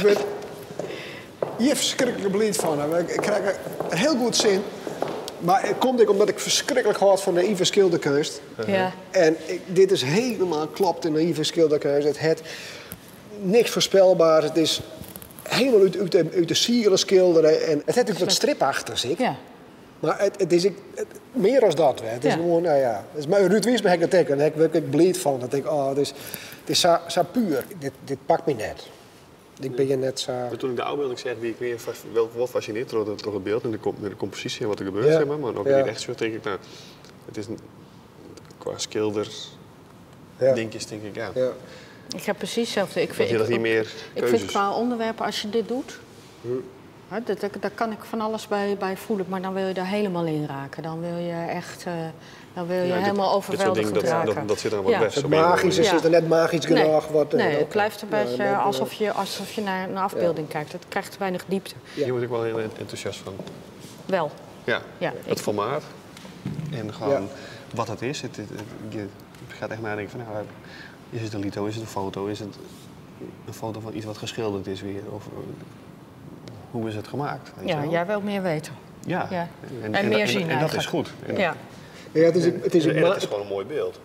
wurd hjir ferskriklik bliid fan. Ik krij in hiel goed sin. Mar it komt ek omdat ik ferskriklik hâld fan naive skilderkeunst. En dit is helemaal klopt in naive skilderkeunst. It hat niks foarspelbaars. It is helemaal út de siele skildere. En it hat ek wat stripachtichs ek. Mar it is ek mear as dat. It is gewoan, no ja. Dus mei Ruurd Wiersma ha ik dat ek. En dêr wurd ik bliid fan. Dat ik, oh, it is sa puer. Dit pakt my net. Ik bin hjir net sa. Toen ik de ôfbylding seach, wie ik mear wol fassinearre troch it byld en de komposysje en wat der gebeurt, zeg maar. Mar as ik it echt sjoch, tink ik, no, it is kwa skilder dinkjes, tink ik, ja. Ik heb precies hetzelfde. Ik vind, ik, meer ik vind qua onderwerpen, als je dit doet, daar kan ik van alles bij voelen, maar dan wil je daar helemaal in raken. Dan wil je echt, dan wil je helemaal overweldigend raken. Dat zit dan wat weg. Het magische zit er net magisch genoeg. Wat, nee, het blijft een beetje alsof je naar een afbeelding kijkt. Het krijgt weinig diepte. Hier word ik wel heel enthousiast van. Wel. Ja, het formaat en gewoon wat het is. Je gaat echt nadenken van, nou, is het een litho, is het een foto, is het een foto van iets wat geschilderd is weer? Of hoe is het gemaakt? Weet ja, je wel? Jij wil meer weten. Ja. Ja. En meer zien en dat is eigenlijk. goed. En, ja. Ja, het het is gewoon een mooi beeld.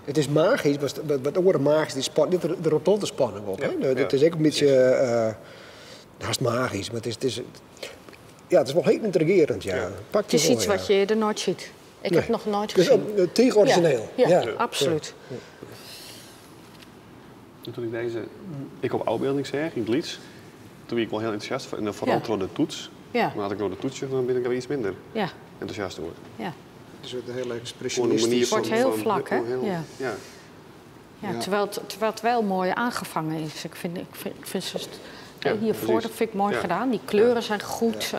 Het is magisch, maar wat oren magisch, die de rotonde spanning op. Ja, hè? Het is ook een beetje haast magisch, maar het is wel heel intrigerend. Ja. Ja. Pak Het is je wel, iets ja. wat je eerder nooit ziet. Ik Nee. heb nog nooit Dus gezien. ook tegen origineel. Ja, Ja. absoluut. Ja. En toen ik deze, ik op afbeelding zeg, in het Leeds, toen ben ik wel heel enthousiast. En dan vooral door de toets. Ja. Maar als ik door de toets zeg, dan ben ik er iets minder enthousiast over. Ja. Het is een heel Gewoon een expressionistisch. manier Het wordt heel vlak, hè? Heel, Ja. ja. Ja, Ja. terwijl het wel mooi aangevangen is. Ik vind ze Ja, hiervoor, precies. dat vind ik mooi Ja. gedaan. Die kleuren zijn goed.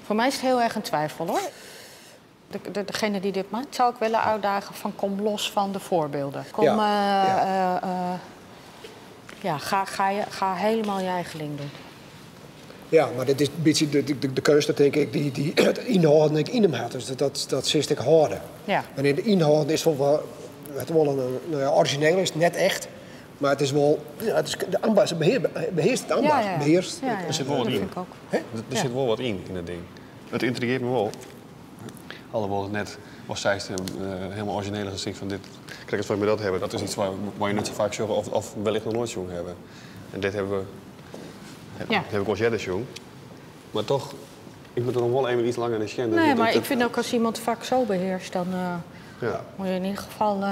Voor mij is het heel erg een twijfel, hoor. Degene die dit maakt, zou ik willen uitdagen van kom los van de voorbeelden. Kom, ja, ga helemaal je eigen ding doen. Ja, maar dit is een beetje de keuze, denk ik, die het inhouden ik in hem had. Dus dat zit ik houden. Ja. En in de inhoud is wel, het wel een, nou ja, origineel is het net echt, maar het is wel, ja, het is, de ambacht, het beheerst het ambacht. Ja, ja. Beheerst Ja, ja. Er zit wel wat Dat in. vind ik ook. Hè? Er zit wel wat in het ding. Het intrigeert me wel. Alhoewel het net was zij helemaal origineel gezicht van dit. Kijk eens wat we dat hebben. Dat is iets waar je net zo vaak zorgen of wellicht nog nooit jong hebben. En dit hebben we. Ja. Dat heb ik al eerder jong. Maar toch, ik moet er nog wel even iets langer in de scherm. Nee, maar ik vind ook als iemand het vak zo beheerst, dan moet je in ieder geval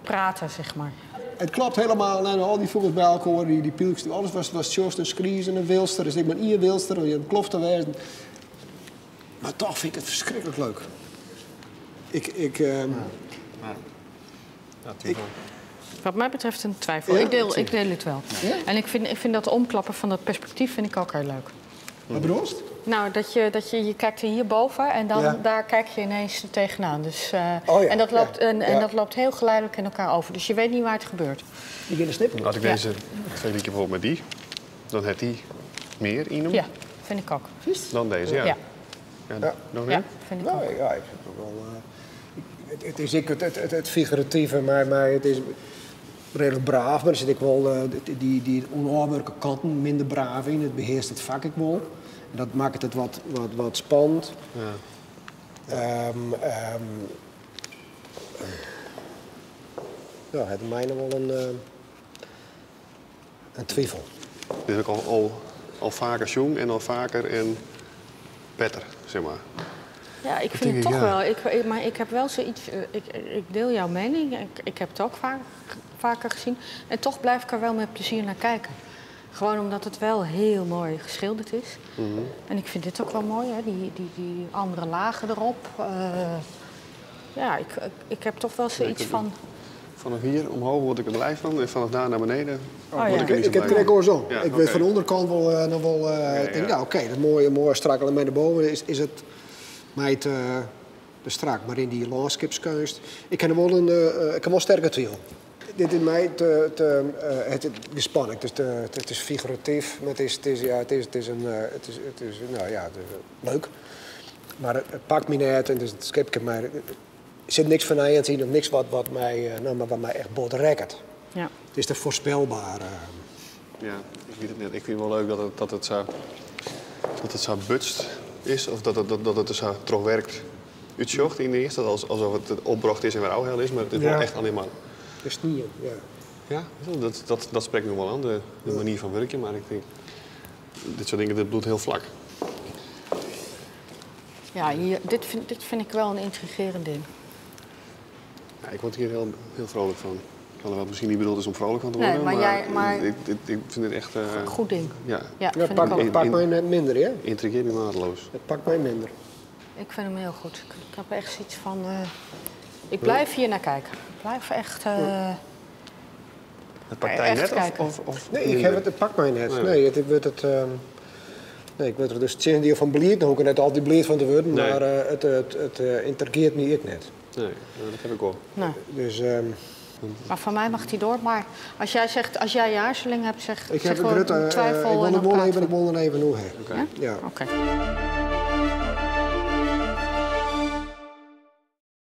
praten, zeg maar. Het klopt helemaal. En al die vogels bij elkaar, die pielks, alles was just een skries en een wilster. Dus ik ben hier wilster, je hebt kloft te wezen. Maar toch vind ik het verschrikkelijk leuk. Ja, tuurlijk. Wat mij betreft een twijfel. Ja, Ik deel het wel. Ja? En ik vind dat omklappen van dat perspectief vind ik ook heel leuk. Wat bedoel je? Nou, dat je, je kijkt er hierboven en dan daar kijk je ineens tegenaan. Dus, en dat loopt, en dat loopt heel geleidelijk in elkaar over. Dus je weet niet waar het gebeurt. Je kunt een snippen. Als ik deze vergelijk bijvoorbeeld met die, dan heeft die meer in hem. Ja, vind ik ook. Precies. Dan deze, ja. Ja. Ja, Ja. nog Ja, meer? vind ik Nou, ook. ja, ik vind het wel... het is ik, het figuratieve, maar het is redelijk braaf. Maar er zit ik wel die onaanwerke kanten minder braaf in. Het beheerst het vak ik wel. En dat maakt het wat spannend. Ja, het mij nog wel een twijfel. Dit heb ik al vaker jong en al vaker en beter, zeg maar. Ja, ik Dat vind het denk ik, toch ja. wel. Maar ik heb wel zoiets. Ik deel jouw mening. Ik heb het ook vaker gezien. En toch blijf ik er wel met plezier naar kijken. Gewoon omdat het wel heel mooi geschilderd is. En ik vind dit ook wel mooi, hè? Die andere lagen erop. Ja, ik heb toch wel zoiets van... Vanaf hier omhoog word ik er blij van. En vanaf daar naar beneden word ja. ik er niet zo Ik heb blij trek van. oorzo. Ja, ik weet oké. van de onderkant wel, nog wel, denk, nou, oké, dat mooie, mooie strak alleen maar naar boven is het mij te strak. Maar in die landschapskunst, ik ken wel een, ik kan wel sterker twiel. Dit is mij te, te het, het is spannend, het is, te, het is figuratief, maar het is, het is, ja, het is, het is een, het is, het is, nou ja, het is leuk. Maar het pakt me net en dus het schip ik maar. Er zit niks van aan in of niks wat, wat mij, nou, maar wat mij echt bot rekkert. Ja. Het is te voorspelbaar. Ja, ik wit it net. Ik fyn it wol leuk dat it, dat it sa, dat it sa butst is. Of dat it, dat, dat it der sa trochwerkt útsjocht yn de earste. Alsof it opbrocht is en wer ôfhelle is. Mar it is wol echt allinne mar... De snie, ja. Ja, dat, dat, dat sprekt my wol oan, de, de manier fan wurkjen. Mar ik tink, dit soart dingen, dit bliuwt hiel flak. Ja, hier, dit, vind, dit vind ik wel een intrigerend ding. Ja, ik word hier heel, heel vrolijk van. Alhoewel het misschien niet bedoeld is om vrolijk van te Nee, worden. maar jij- maar- Ik, ik, ik vind het echt... Goed ding. Ja, Ja, Ja, vind pak, ik ook. het pakt mij net minder, hè? intrigeert me mateloos. Het pakt mij minder. Ik vind hem heel goed. Ik, ik heb echt zoiets van... ik blijf hier naar kijken. Ik blijf echt... Het pakt hij Echt net of, kijken. of, of Nee, ik heb het, het pakt mij net. Nee. Nee, het, wordt het, nee, ik word er dus het deel van blied. Nou, ik net altijd blied van te worden, Nee. maar het, het, het intrigeert me ik net. Nee, dat heb ik wel. nee. Dus Maar van mij mag die door. Maar als jij zegt, als jij je aarzeling hebt, zeg, ik zeg heb een wel grote, twijfel ik wil en hem dan wel praten even, we. ik wil er even hoe hebben. Oké. Ja. Oké.